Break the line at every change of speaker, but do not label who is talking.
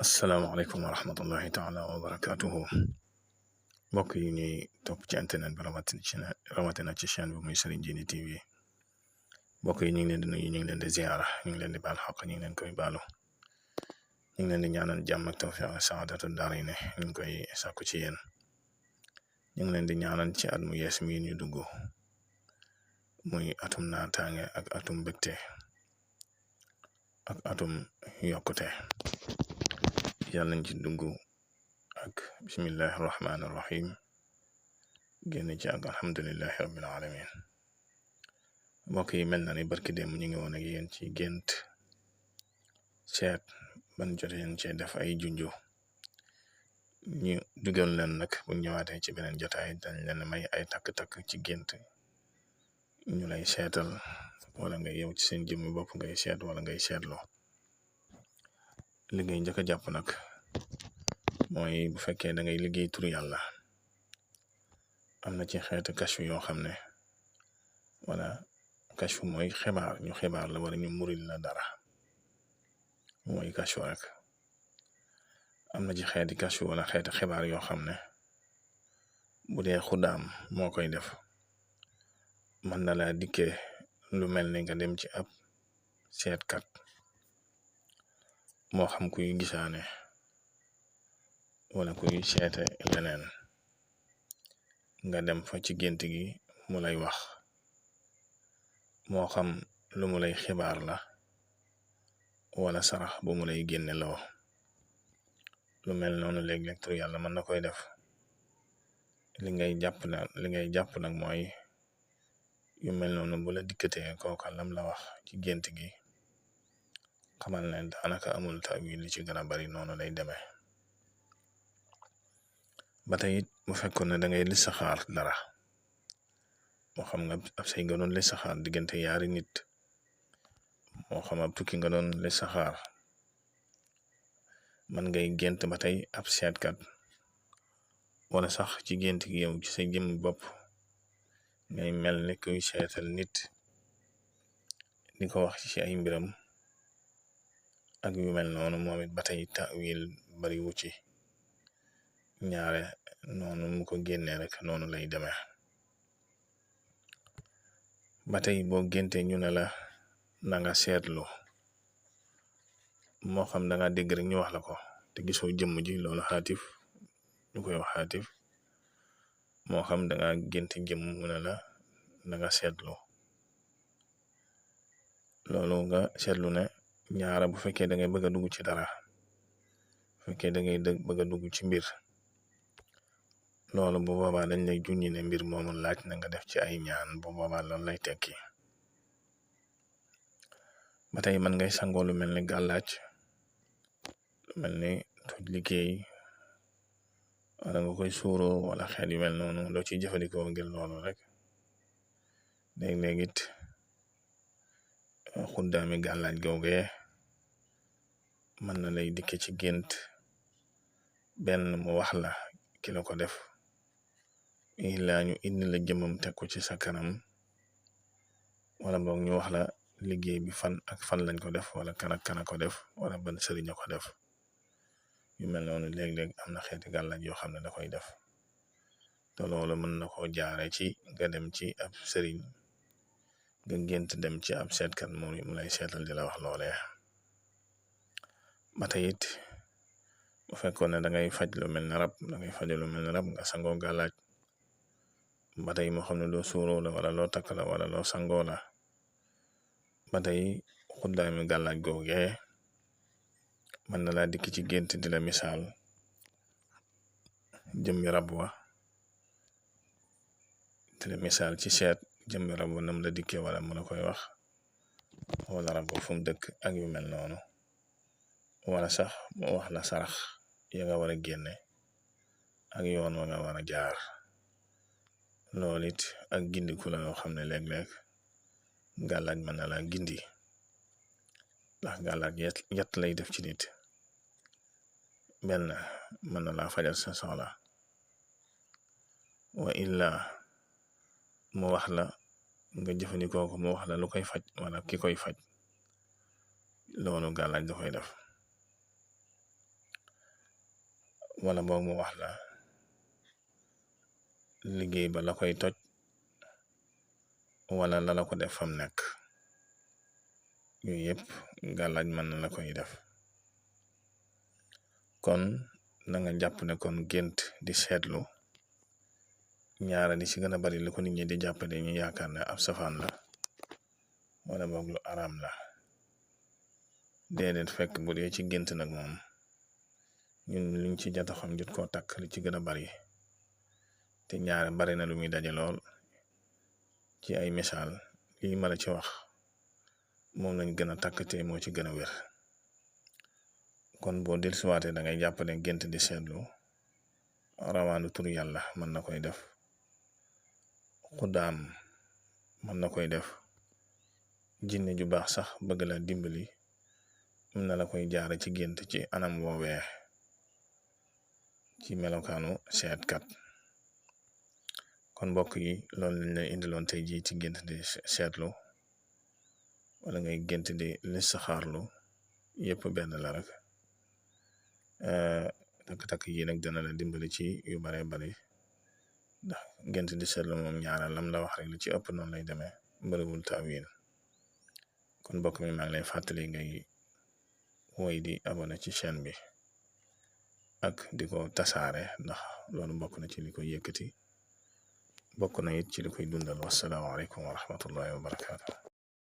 asalaamaaleykum wa rahmatullahi taala wa barakaatuhu mbokk yi ñuy topp ci internet bi rawatina ci chaîne bi muy Serigne Djily TV mbokk yi ñu ngi leen di nuyu ñu ngi leen di ziara ñu ngi leen di baal xaq ñu ngi leen koy baalu ñu ngi leen di ñaanal jàmm ak tawfiq saadatu daara yi ne ñu ngi koy sàkku ci yéen ñu ngi leen di ñaanal ci at mu yees mi ñu dugg muy atum naataange ak atum mbégte ak atum yokkute yàlla nañ ci dugg ak bismillahi rahmaani rahim génn ci ak alhamdulillahi rabbil alamin mbokk yi mel na ni barki dem ñu ngi woon ak yéen ci gént seet ban jote yeen cee def ay junju ñu dugal leen nag bu ñëwaatee ci beneen jotaay dañ leen may ay takk-takk ci gént ñu lay seetal wala nga yow ci seen jëmmi bopp ngay seet wala ngay seetloo li ngay njëkk a jàpp nag mooy bu fekkee da ngay liggéey tur yàlla am na ci xeetu kashfu yoo xam ne wala kashfu mooy xibaar ñu xibaar la wala ñu muril la dara mooy kashfu rek am na ci xeeti kashfu wala xeeti xibaar yoo xam ne bu dee xudaam moo koy def mën na laa dikkee lu mel ni nga dem ci ab seetkat moo xam kuy gisaane wala kuy seete leneen nga dem fa ci gént gi mu lay wax moo xam lu mu lay xibaar la wala sarax bu mu lay génne loo lu mel noonu léeg-léeg tur yàlla mën na koy def li ngay jàpp nag mooy yu mel noonu bu la dikkatee kooka lam la wax ci gént gi xamal ne daanaka amul tawil li ci gën a bari noonu lay demee ba tey it bu fekkoon ne da ngay listixaar dara moo xam nga ab say nga doon listixaar diggante yaari nit moo xam ab tukki nga doon listixaar man ngay gént ba tey ab seetkat wala sax ci gént gi yow ci sa jëm bopp ngay mel ni kuy seetal nit di ko wax ci ay mbiram ak yu mel noonu moom it ba tey tawil bari wu ci ñaare noonu mu ko génnee rek noonu lay demee ba tey boo génte ñu ne la na nga seetlu moo xam da nga dégg rek ñu wax la ko te gisoo jëmm ji loolu xaatif ñu koy wax xaatif moo xam da nga génte jëmm mu ne la na nga seetlu loolu nga seetlu ne ñaara bu fekkee da ngay bëgg a dugg ci dara bu fekkee da ngay bëgg a dugg ci mbir loolu bu boobaa dañ lay junñi ne mbir moomu laaj na nga def ci ay ñaan bu boobaa loolu lay tekki ba tey man ngay sangoo lu mel ni gàllaaj lu mel ni tuj liggéey wala nga koy suuro wala xeet yu mel noonu loo ciy jëfandikoo ngir loolu rek léeg-léeg it xuddaami gàllaaj googee mën na lay dikke ci gént benn mu wax la ki la ko def laa ñu indi la jëmam teg ko ci sa kanam wala boog ñu wax la liggéey bi fan ak fan lañ ko def wala kan ak kan ko def wala ban sëriñ ko def yu mel noonu léeg-léeg am na xeeti gàllaaj yoo xam ne da koy def te loolu mën na koo jaare ci nga dem ci ab sëriñ nga gént dem ci ab seetkat mu lay seetal di la wax loolee ba tey it bu fekkoon ne da ngay faj lu mel ne rab da ngay faj lu mel ne rab nga sangoo gàllaaj ba tey moo xam ne loo suuroo la wala loo takk la wala loo sangoo la ba tey xuddaami gàllaaj googee mën na laa dikk ci gént di la misaal jëmmi rab wa di la misaal ci seet jëmmi rab wa nam la dikkee wala mu la koy wax wala rab wa fu mu dëkk ak yu mel noonu wala sax mu wax la sarax ya nga war a génne ak yoon wa nga war a jaar loolu it ak gindiku la yoo xam ne léeg-léeg gàllaaj mën na la gindi ndax gàllaaj yett lay def ci nit benn mën na laa fajal sa soxla wa illa mu wax la nga jëfandikoo ko mu wax la lu koy faj wala ki koy faj loolu gàllaaj da koy def wala boog mu wax la liggéey ba la koy toj wala la ko def fam nekk. yooyu yëpp gàllaaj mën na la koy def. kon na nga jàpp ne kon gént di seetlu ñaara di ci gën a bari li ko nit ñi di jàppale ñu yaakaar ne ab safaan la wala boog lu araam la. déedéet, fekk bu dee ci gént nag moom ñun liñ ci jot a xam jot koo takk li ci gën a bari te ñaare bari na lu muy daje lool ci ay misaal lii ma la ci wax moom lañ gën a takk te moo ci gën a wér. kon boo dellusiwaatee da ngay jàpp ne gént di seetlu rawaanu tur yàlla mën na koy def, xuddaam mën na koy def, jinne ju baax sax bëgg la dimbali mën na la koy jaare ci gént ci anam woowee ci melokaanu seetkat. kon mbokk yi loolu lañ lay indiloon tey jii ci gént di seetlu wala ngay gént di listixaarlu yëpp benn la rek. takk-takk yi nag dana la dimbali ci yu bare bari ndax gént di seetlu moom ñaara lam la wax rek li ci ëpp noonu lay demee, mbëriwul taawil. kon mbokk mi maa ngi lay fàttali ngay woy di abonné ci chaîne bi ak di ko tasaare ndax loolu bokk na ci li koy yëkkati, bokk na it ci li koy dundal. wassalaamu aleykum wa rahmatullahi wa barakaatu.